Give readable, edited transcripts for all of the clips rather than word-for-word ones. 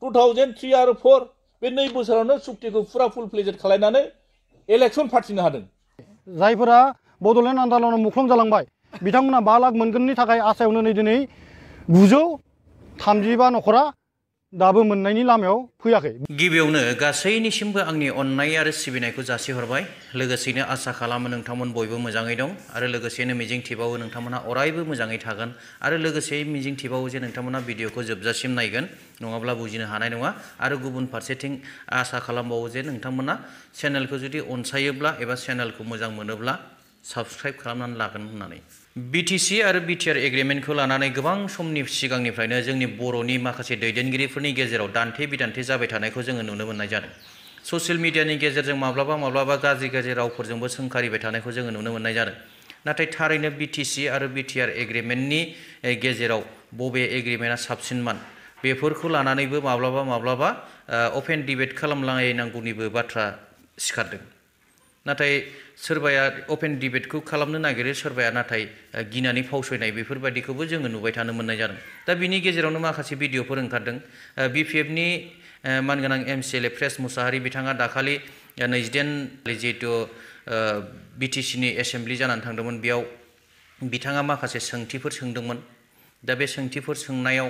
2003 आरो 4 बे 2 बोसोरावनो सुक्तिखौ फुरा फुल फ्लेजेड खालायनानै इलेक्सन फाथिनो हादों जायफोरा बड'लेण्ड आन्दलनाव मुख्लं जालांबाय बिथांमोना 5 लाख मोनगोननि थाखाय आसायावनो नै दिनै 935 नखरा दाबो मोननायनि लामायाव फैयाखै गिबियावनो गासैनिसिमबो आंनि अननाय आरो सिबिनायखौ जासिहरबाय लोगोसेनो आसा खालामो नोंथांमोन बयबो मोजाङै दं आरो लोगोसेनो मिजिंथिबावो नोंथांमोना अरायबो मोजाङै थागोन आरो लोगोसे मिजिंथिबावो जे नोंथांमोना भिडिअखौ जोबजासिम नायगोन नङाब्ला बुजिनो हानाय नङा आरो गुबुन फारसेथिं आसा खालामबावो जे नोंथांमोना चेनेलखौ जुदि अनसायोब्ला एबा चेनेलखौ मोजां मोनोब्ला साबस्क्राइब खालामनानै लागोन होननानै बिटिसि आरो बिटिआर एग्रिमेन्टखौ लानानै गोबां समनि सिगांनिफ्रायनो जोंनि बर'नि माखासे दैदेनगिरिफोरनि गेजेराव दान्थे बिदान्थे जाबाय थानायखौ जोङो नुनो मोननाय जादों ससियेल मिडियानि गेजेरजों माब्लाबा गाज्रि रावफोरजोंबो सोंखारिबाय थानायखौ जोङो नुनो मोननाय जादों नाथाय थारैनो बिटिसि आरो बिटिआर एग्रिमेन्टनि गेजेराव बबे एग्रिमेन्टआ साबसिनमोन बेफोरखौ लानानैबो माब्लाबा अपेन डिबेट खालामलायनांगौनिबो बाथ्रा सिखारदों नाथाय सोरबाया अपेन डिबेटखौ खालामनो नागिरो सोरबाया नाथाय गिनानै फावसयनाय बेफोरबायदिखौबो जोङो नुबाय थानो मोननाय जादों दा बिनि गेजेरावनो माखासे भिडिअफोर ओंखारदों बिपिएफनि मानगोनां एमसिएलए प्रेस मुसाहारि बिथाङा दाखालि 29 जिहेतु बिटिसिनि एसेम्बलि जानानै थांदोंमोन बेयाव बिथाङा माखासे सोंथिफोर सोंदोंमोन दा बे सोंथिफोर सोंनायाव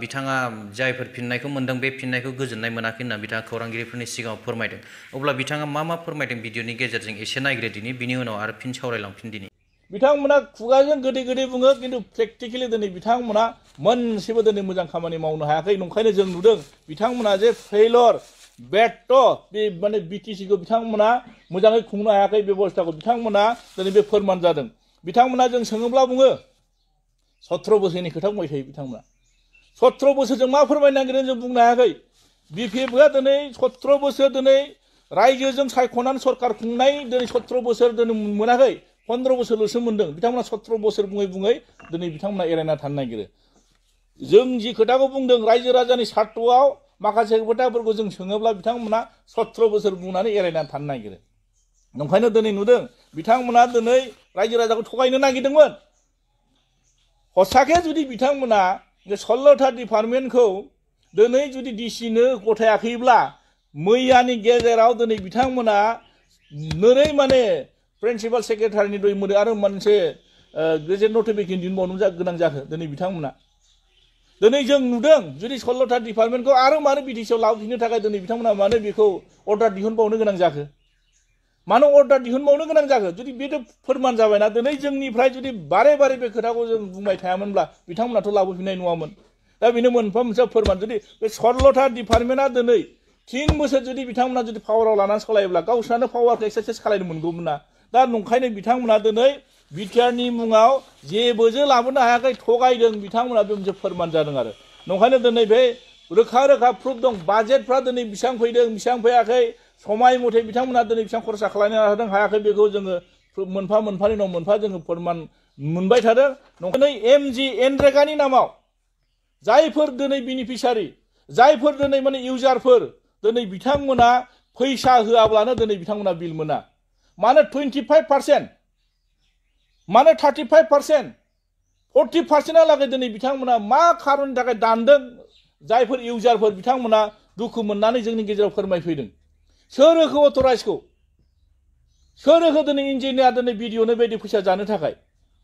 बिथाङा जायफोर फिननायखौ मोनदों बे फिननायखौ गोजोननाय मोनाखै होनना बिथाङा खौरांगिरिफोरनि सिगाङाव फोरमायदों अब्ला बिथाङा मा फोरमायदों भिडिअनि गेजेरजों एसे नायग्रोदिनि बिनि उनाव आरो फिन सावरायलांफिनदिनि बिथांमोना खुगाजों गोदै बुङो खिन्थु प्रेक्टिकेलि दिनै बिथांमोना मोनसेबो दिनै मोजां खामानि मावनो हायाखै नंखायनो जों नुदों बिथांमोना जे फेइलर बेट बे माने बिटिसिखौ बिथांमोना मोजाङै खुंनो हायाखै बेबस्थाखौ बिथांमोना दिनै बे फोरमान जादों बिथांमोना जों सोङोब्ला बुङो 17 बोसोरनि खोथा बुंबाय थायो बिथांमोना 17 बोसोरजों मा फोरमायनो नागिरदों जों बुंनो हायाखै बिपिएफआ दिनै 17 बोसोर दिनै रायजोजों सायख'नानै सरकार खुंनाय दिनै 17 बोसोर दिनै मोनाखै 15 बोसोरल'सो मोनदों बिथांमोना 17 बोसोर बुङै दिनै बिथांमोना एरायना थानो नागिरो जों जि खोथाखौ बुंदों रायजो राजानि सार्थआव माखासे खोथाफोरखौ जों सोङोब्ला बिथांमोना 17 बोसोर बुंनानै एरायनानै थानो नागिरो नंखायनो दिनै नुदों बिथांमोना दिनै रायजो राजाखौ थगायनो नागिरदोंमोन हसाके जुदि बिथांमोना 16था डिपार्टमेन्टखौ दिनै जुदि डिसिनो गथायाखैब्ला मैयानि गेजेराव दिनै बिथांमोना नोरै माने प्रिन्सिपाल सेक्रेटारिनि दय मोनो आरो मोनसे गेजेट नटिफिकेसन दिनबावनो गोनां जाखो दिनै बिथांमोना दिनै जों नुदों जुदि 16था डिपार्टमेन्टखौ आरो मानो बिटिसिआव लाबोफिननो थाखाय दिनै बिथांमोना मानो बेखौ अर्डार दिहुनबावनो गोनां जाखो मानो अर्डार दिहुनबावनो गोनां जाखो जुदि बेथ' फोरमान जाबायना दिनै जोंनिफ्राय जुदि बारे बे खोथाखौ जों बुंबाय थायामोनब्ला बिथांमोनाथ' लाबोफिननाय नङामोन दा बेनो मोनफा मोनसे फोरमान जुदि बे 16था डिपार्टमेन्टआ दिनै 3 बोसोर जुदि बिथांमोना जुदि पावाराव लानानै सालायोब्ला गावसोरानो पावारखौ एक्सारसाइज खालामनो मोनगौमोन ना दा नंखायनो बिथांमोना दिनै बिटिआरनि मुङाव जेबोजो लाबोनो हायाखै थगायदों बिथांमोना बे मोनसे फोरमान जादों आरो नंखायनो दिनै बे रोखा प्रुफ दं बाजेटफ्रा दिनै बेसेबां फैदों बेसेबां फैयाखै समाय मथे बिथांमोना दिनै बेसेबां खरसा खालामनो हायाखै बेखौ जोङो मोनफानि उनाव मोनफा जोङो फोरमान मोनबाय थादों नंखायनो एमजि एनरेगानि नामाव जायफोर दिनै बेनिफिसारि जायफोर दिनै माने इउजारफोर दिनै बिथांमोना फैसा होआब्लानो दिनै बिथांमोना बिल मोना मानो 25% मानो 35% 40% लागै दिनै बिथांमोना मा खारननि थाखाय दानदों जायफोर इउजारफोर बिथांमोना दुखु मोननानै जोंनि गेजेराव फोरमायफैदों सोर होखो अथराइजखौ सोर होखो दिनै इन्जिनियार दिनै भिडिअनो बायदि फैसा जानो थाखाय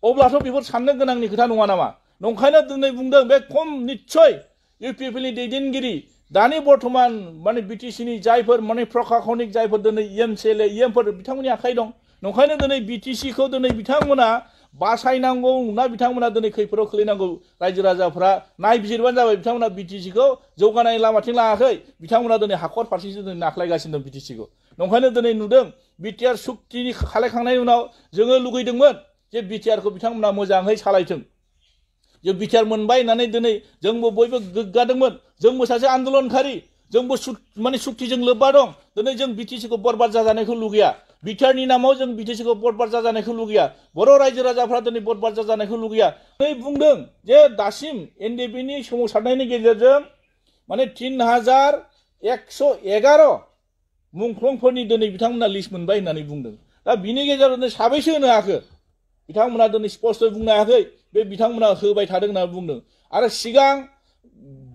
अब्लाथ' बेफोर साननो गोनांनि खोथा नङा नामा नंखायनो दिनै बुंदों बे खम निस्सय इउपिएफनि दैदेनगिरि दानि बर्तमान माने बिटिसिनि जायफोर माने प्रशासनिक जायफोर दिनै एमसिएलए इएमफोर बिथांमोननि आखाइ दं नंखायनो दिनै बिटिसिखौ दिनै बिथांमोना बासायनांगौ ना बिथांमोना दिनै खैफोदाव खोलैनांगौ रायजो राजाफ्रा नायबिजिरबानो जाबाय बिथांमोना बिटिसिखौ जौगानाय लामाथिं लाङाखै बिथांमोना दिनै हाखर फारसेसो दिनै नाख्लायगासिनो दं बिटिसिखौ नंखायनो दिनै नुदों बिटिआर सुक्तिनि खालायखांनायनि उनाव जोङो लुगैदोंमोन जे बिटिआरखौ बिथांमोना मोजाङै सालायथों जों बिटिआर मोनबाय होननानै दिनै जोंबो बयबो गोग्गादोंमोन जोंबो सासे आन्दोलनखारि जोंबो माने सुक्तिजों लोब्बा दं दिनै जों बिटिसिखौ बरबाद जाजानायखौ लुगैया बिटिआरनि नामाव जों बिटिसिखौ बरबाद जाजानायखौ लुगैया बर' रायजो राजाफ्रा दिनै बरबाद जाजानायखौ लुगैया दिनै बुंदों जे दासिम एनडिएफबिनि सोमावसारनायनि गेजेरजों माने 3111 मुंख्लंफोरनि दिनै बिथांमोना लिस्ट मोनबाय होननानै बुंदों दा बिनि गेजेराव साबैसो होनो हाखो बिथांमोना दिनै स्पष्टयै बुंनो हायाखै बे बिथांमोना होबाय थादों होनना बुंदों आरो सिगां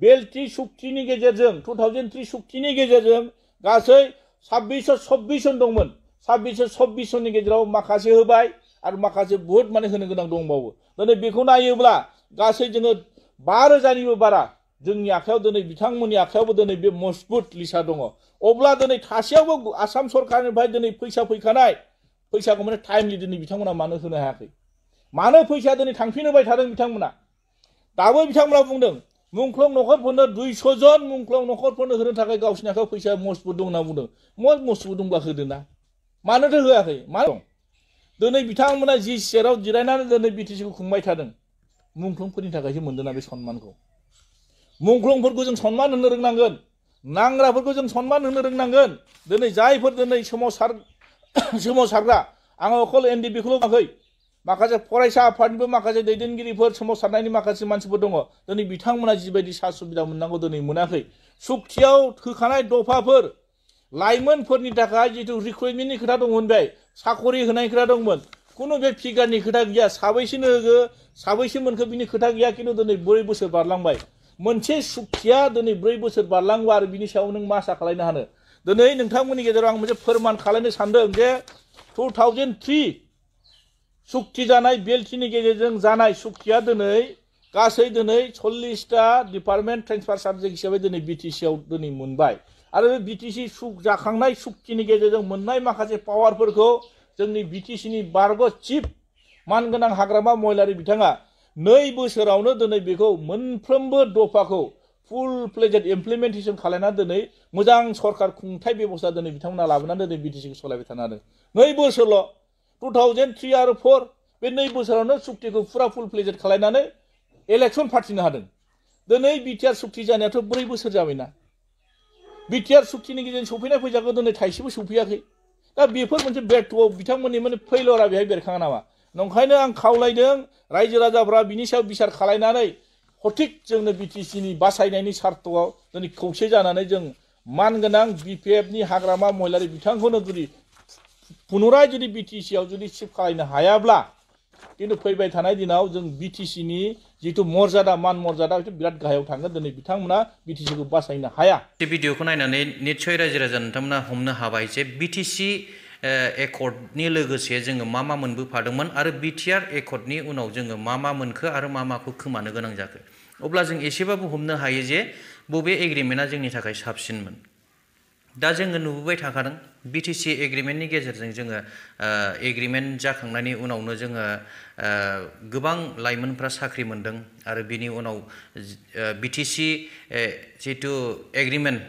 बेलटि सुक्तिनि गेजेरजों 2003 सुक्तिनि गेजेरजों गासै 2626 जन दंमोन 2626 जननि गेजेराव माखासे होबाय आरो माखासे बहुत माने होनो गोनां दंबावो दिनै बेखौ नायोब्ला गासै जोङो 5000निबो बारा जोंनि आखायाव दिनै बिथांमोननि आखायावबो दिनै बे मजबुत लिस्टआ दङ अब्ला दिनै थासेयावबो आसाम सरकारनिफ्राय दिनै फैसा फैखानाय फैसाखौ माने टाइमलि दिनै बिथांमोना मानो होनो हायाखै मानो फैसा दिनै थांफिनबाय थादों बिथांमोना दाबो बिथांमोना बुंदों मुंख्लं नखरफोरनो 200 जन मुंख्लं नखरफोरनो होनो थाखाय गावसिनि आखायाव फैसा मजबुत दं होनना बुंदों मजबुत दंब्ला होदोना मानोथो होआखै मानो दिनै बिथांमोना जि सेराव जिरायनानै दिनै बिटिसिखौ खुंबाय थादों मुंख्लंफोरनि थाखायसो मोनदोंना बे सन्मानखौ मुंख्लंफोरखौ जों सन्मान होनो रोंनांगोन नांग्राफोरखौ जों सन्मान होनो रोंनांगोन दिनै जायफोर दिनै सोमावसारग्रा आं अकल एनडिबिखौल' बुङाखै माखासे फरायसा आफादनिबो माखासे दैदेनगिरिफोर सोमावसारनायनि माखासे मानसिफोर दङ दिनै बिथांमोना जिबायदि सा सुबिदा मोननांगौ दिनै मोनाखै सुक्तियाव होखानाय दफाफोर लाइमोनफोरनि थाखाय जितु रिक्रुइटमेन्टनि खोथा दंमोन बे साखरि होनाय खोथा दंमोन कुनु बे फिगारनि खोथा गैया साबैसेनो होगो साबैसे मोनखो बिनि खोथा गैया खिन्थु दिनै 4 बोसोर बारलांबाय मोनसे सुक्तिया दिनै 4 बोसोर बारलांबा आरो बिनि सायाव नों मा आसा खालायनो हानो दिनै नोंथांमोननि गेजेराव आं मोनसे फोरमान खालामनो सानदों जे 2003 सुक्ति जानाय बेलटिनि गेजेरजों जानाय सुक्तिया दिनै गासै दिनै 40टा डिपार्टमेन्ट ट्रेन्सफार साबजेक्ट हिसाबै दिनै बिटिसिआव दिनै मोनबाय आरो बिटिसि जाखांनाय सुक्तिनि गेजेरजों मोननाय माखासे पावारफोरखौ जोंनि बिटिसिनि बारग' चिफ मानगोनां हाग्रामा महिलारि बिथाङा 2 बोसोरावनो दिनै बेखौ मोनफ्रोमबो दफाखौ फुल फ्लेजेड इमप्लिमेन्टेसन खालामनानै दिनै मोजां सरकार खुंथाय बेबस्था दिनै बिथांमोना लाबोनानै दिनै बिटिसिखौ सालायबाय थानो हादों 2 बोसोरल' 2003 आरो 4 बे 2 बोसोरावनो सुक्तिखौ फुरा फुल फ्लेजेड खालामनानै इलेक्सन फाथिनो हादों दिनै बिटिआर सुक्ति जानायाथ' 4 बोसोर जाबायना बिटिआर सुक्तिनि गेजेरजों सफैनाय फैसाखौ दिनै थाइसेबो सफैयाखै दा बेफोर मोनसे बेरथ'आव बिथांमोननि माने फैलरा बेहाय बेरखाङा नामा नंखायनो आं खावलायदों रायजो राजाफ्रा बिनि सायाव बिसार खालायनानै सঠিक जोंनो बिटिसिनि बासायनायनि सार्थआव दिनै खौसे जानानै जों मानगोनां बिपिएफनि हाग्रामा महिलारि बिथांखौनो जुदि पुनराय जुदि बिटिसिआव जुदि सिफ खालायनो हायाब्ला किन्तु फैबाय थानाय दिनाव जों बिटिसिनि जितु मर्यादा मान मर्यादा बिराद गाहायाव थांगोन दिनै बिथांमोना बिटिसिखौ बासायनो हाया बे भिडिअखौ नायनानै निश्चय रायजो राजा नोंथांमोना हमनो हाबाय जे बिटिसि एकर्डनि लोगोसे जोङो मा मा मोनबोफादोंमोन आरो बिटिआर एकर्डनि उनाव जोङो मा मा मोनखो आरो मा माखौ खोमानो गोनां जाखो अब्ला जों एसेबाबो हमनो हायो जे बबे एग्रिमेन्टआ जोंनि थाखाय साबसिनमोन दा जोङो नुबोबाय थाखादों बिटिसि एग्रिमेन्टनि गेजेरजों जोङो एग्रिमेन्ट जाखांनायनि उनावनो जोङो गोबां लाइमोनफ्रा साख्रि मोनदों आरो बिनि उनाव बिटिसि जितु एग्रिमेन्ट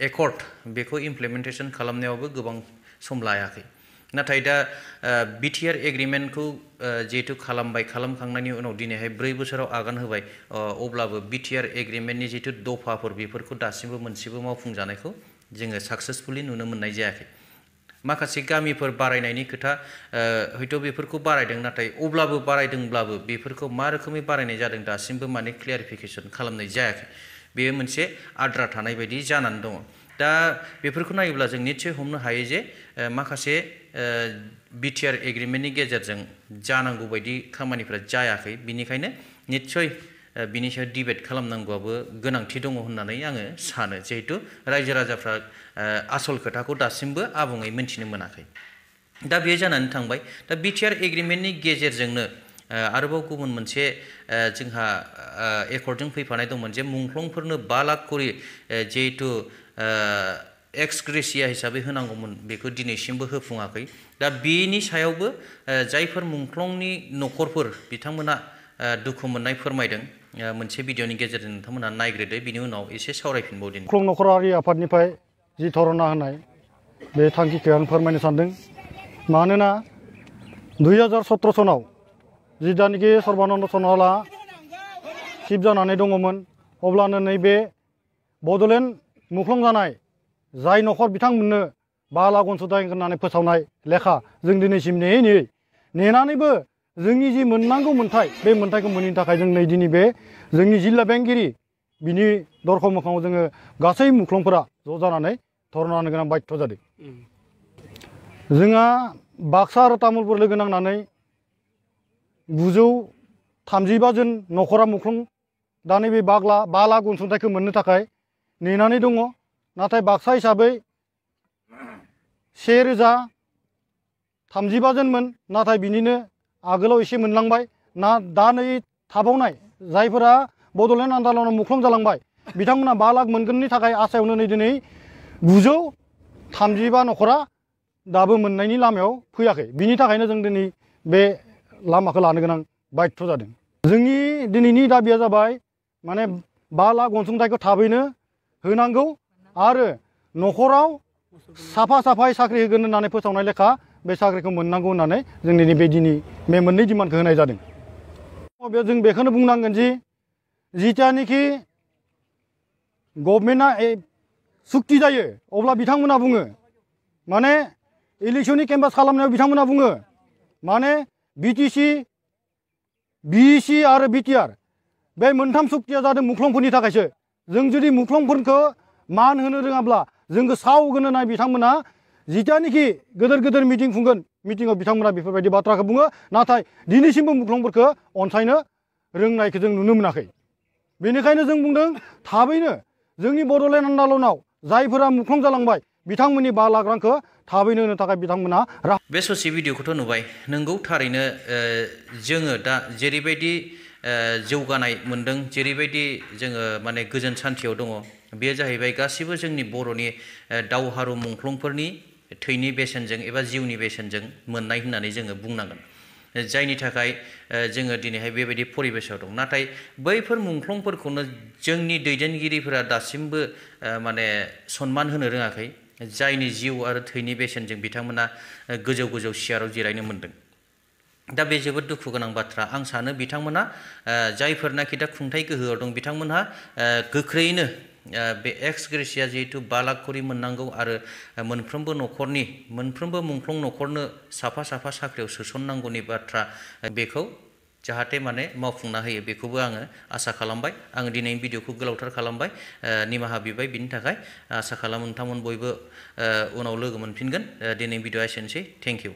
एकर्ड बेखौ इमप्लिमेन्टेसन खालामनायावबो गोबां सम लायाखै नाथाय दा बिटिआर एग्रिमेन्टखौ जिहेतु खालामखांनायनि उनाव दिनैहाय 4 बोसोराव आगान होबाय अब्लाबो बिटिआर एग्रिमेन्टनि जितु दफाफोर बेफोरखौ दासिमबो मोनसेबो मावफुंजानायखौ जोङो साक्सेसफुलि नुनो मोननाय जायाखै माखासे गामिफोर बारायनायनि खोथा हयथ' बेफोरखौ बारायदों नाथाय अब्लाबो बारायदोंब्लाबो बेफोरखौ मा रोखोमै बारायनाय जादों दासिमबो माने क्लियारिफिकेसन खालामनाय जायाखै बेयो मोनसे आद्रा थानाय बायदि जानानै दङ दा बेफोरखौ नायोब्ला जों निश्चय हमनो हायो जे माखासे बिटिआर एग्रिमेन्टनि गेजेरजों जानांगौ बायदि खामानिफोरा जायाखै बिनिखायनो निश्चय बिनि सायाव डिबेट खालामनांगौआबो गोनांथि दङ होननानै आङो सानो जिहेतु रायजो राजाफ्रा आसल खोथाखौ दासिमबो आबुङै मिन्थिनो मोनाखै दा बेयो जानानै थांबाय दा बिटिआर एग्रिमेन्टनि गेजेरजोंनो आरोबाव गुबुन मोनसे जोंहा एकर्डजों फैफानाय दंमोन जे मुंख्लंफोरनो 5 लाख करि जिहेतु एक्स ग्रेसिया हिसाबै होनांगौमोन बेखौ दिनैसिमबो होफुङाखै दा बेनि सायावबो जायफोर मुंख्लंनि न'खरफोर बिथांमोना दुखु मोननाय फोरमायदों मोनसे भिडिअनि गेजेरजों नोंथांमोना नायग्रोदो बिनि उनाव एसे सावरायफिनबावदिनि मुंख्लं नखरारि आफादनिफ्राय जि धरना होनाय बे थांखिखौ आं फोरमायनो सानदों मानोना 2017 सनाव जिदानिखि सर्बानन्द सन'वाला चिफ जानानै दङमोन अब्लानो नैबे बड'लेण्ड मुंख्लं जानाय जाय न'खर बिथांमोननो 5 लाख अनसुंथाइ होननानै फोसावनाय लेखा जों दिनैसिम नेनानैबो जोंनि जि मोननांगौ मोन्थाय बे मोन्थायखौ मोनैनि थाखाय जों नै दिनै बे जोंनि जिल्ला बेंगिरि बिनि दरखं मोखाङाव जोङो गासै मुंख्लंफोरा ज' जानानै धरना होनो गोनां बाध्य जादों जोंहा बाक्सा आरो तामुलपुर लोगो नांनानै 935 जन न'खरा मुंख्लं दा नैबे 5 लाख अनसुंथाइखौ मोननो थाखाय नेनानै दङ नाथाय बाक्सा हिसाबै 1035 जनमोन नाथाय बिनिनो आगोलाव एसे मोनलांबाय दा नै थाबावनाय जायफोरा बड'लेण्ड आन्दलनाव मुख्लं जालांबाय बिथांमोना 5 लाख मोनगोननि थाखाय आसायावनो नै दिनै 935 न'खरा दाबो मोननायनि लामायाव फैयाखै बिनि थाखायनो जों दिनै बे लामाखौ लानो गोनां बाध्य जादों जोंनि दिनैनि दाबिया जाबाय माने 5 लाख अनसुंथाइखौ थाबैनो होनांगौ आरो न'खराव साफायै साख्रि होगोन होननानै फोसावनाय लेखा बे साख्रिखौ मोननांगौ होननानै जों दिनै बे मोननै डिमान्डखौ होनाय जादों जों बेखौनो बुंनांगोन जि जितियानोखि गभर्नमेन्टआ सुक्ति जायो अब्ला बिथांमोना बुङो माने इलेक्शननि केम्पास खालामनायाव बिथांमोना बुङो माने बिटिसि बिइसि आरो बिटिआर बे मोनथाम सुक्तिया जादों मुख्लंफोरनि थाखायसो जों जुदि मुख्लंफोरखौ मान होनो रोङाब्ला जोंखौ सावगोन होननाय बिथांमोना जितियानोखि गोदोर मिटिं खुंगोन मिटिंआव बिथांमोना बेफोरबायदि बाथ्राखौ बुङो नाथाय दिनैसिमबो मुख्लंफोरखौ अनसायनो रोंनायखौ जों नुनो मोनाखै बेनिखायनो जों बुंदों थाबैनो जोंनि बड'लेण्ड आन्दलनाव जायफोरा मुख्लं जालांबाय बिथांमोननि 5 लाख रांखौ थाबैनो होनो थाखाय बिथांमोना बे ससे भिडिअखौथ' नुबाय नंगौ थारैनो जोङो दा जेरैबायदि जौगानाय मोनदों जेरैबायदि जोङो माने गोजोन सान्थियाव दङ बेयो जाहैबाय गासिबो जोंनि बर'नि दावहारु मुंख्लंफोरनि थैनि बेसेनजों एबा जिउनि बेसेनजों मोननाय होननानै जोङो बुंनांगोन जायनि थाखाय जोङो दिनैहाय बेबायदि परिबेसाव दं नाथाय बैफोर मुंख्लंफोरखौनो जोंनि दैदेनगिरिफोरा दासिमबो माने सनमान होनो रोङाखै जायनि जिउ आरो थैनि बेसेनजों बिथांमोना गोजौ सियाराव जिरायनो मोन्दों दा बे जोबोद दुखु गोनां बाथ्रा आं सानो बिथांमोना जायफोरनाखि दा खुंथाय गोहोआव दं बिथांमोनहा गोख्रैयैनो बे एक्स ग्रेसिया जिहेतु 5 लाख करि मोननांगौ आरो मोनफ्रोमबो मुंख्लं न'खरनो साफा साख्रियाव सोसननांगौनि बाथ्रा बेखौ जाहाथे माने मावफुंना होयो बेखौबो आङो आसा खालामबाय आं दिनैनि भिडिअखौ गोलावथार खालामबाय निमाहा बिबाय बिनि थाखाय आसा खालामो नोंथांमोन बयबो उनाव लोगो मोनफिनगोन दिनैनि भिडिअआ एसेनोसै थेंक इउ